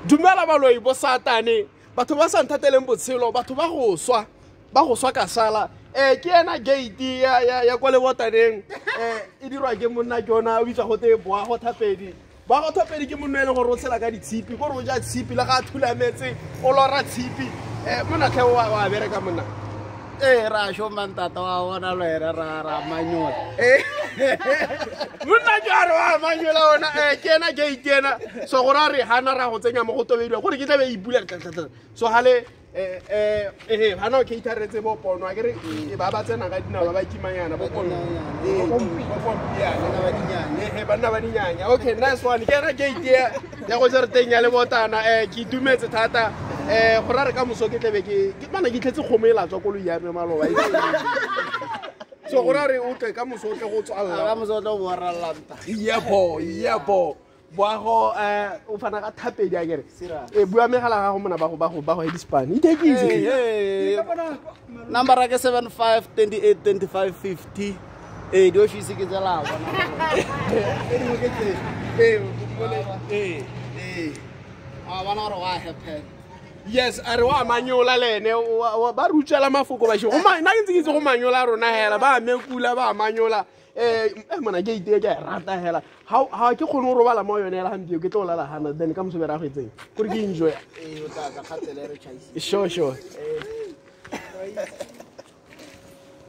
Dumela baloi bo Satane, batho ba sa nthateleng botshelo, batho ba go swa, ba go swa ka sala. Ke ena gate ya kwa lebotaneng, e dirwa ke monna ke ona o bitswa gote Boago Thapedi. Boago Thapedi ke monna e leng gore o tshela ka ditshipi, kore o ja tshipi le ga a thulametse, o lora tshipi. Monna tlhe wa bereka monna. Ee, ra shoma ntata wa bona le wena ra manyola. Monna ke a re wa manyola ona, ke ena gate ena. So gore a re hana ra go tsenya mo go tobediwa, gore ke tla be e ipula tla. So hale hana o cateretse bo pono, a ke re ba ba tsena ka dinao ba ba kimanyana bo pono. Bo pompiana. Banna ba dinyanya. Banna ba dinyanya. Okay, nice one. Ke ena gate ya go jarateng ya lebotana. Ke itumetse thata. Go ra re ka moso ke tlebe ke mana ke tletse kgomo e latswa koloi ya me maloba. So go ra re o tle ka moso o tle go tswalla. Ka moso o tle go boralla nta. Yebo, yebo. Boago o fana ka thapedi a kere. Bua megala ga go mona ba go he dispane. Ithekise. Number ke 75 28 25 50. Di office ke tsela bona. E dingwe ke tse. Mole. A bona gore wa happen. Yes, a re wa manyola le ene, ba re utswela mafoko ba go nna ke ntse ke itse go manyola rona hela, ba mekula ba manyola. Mona ke ite ke a e rata hela. Ha ke kgone go robala mo yone hela gampieno, ke tlo lala hana then ka moso be ra go etseng. Gore ke enjoy. O tla ka kgatele re chaise. Sure, sure.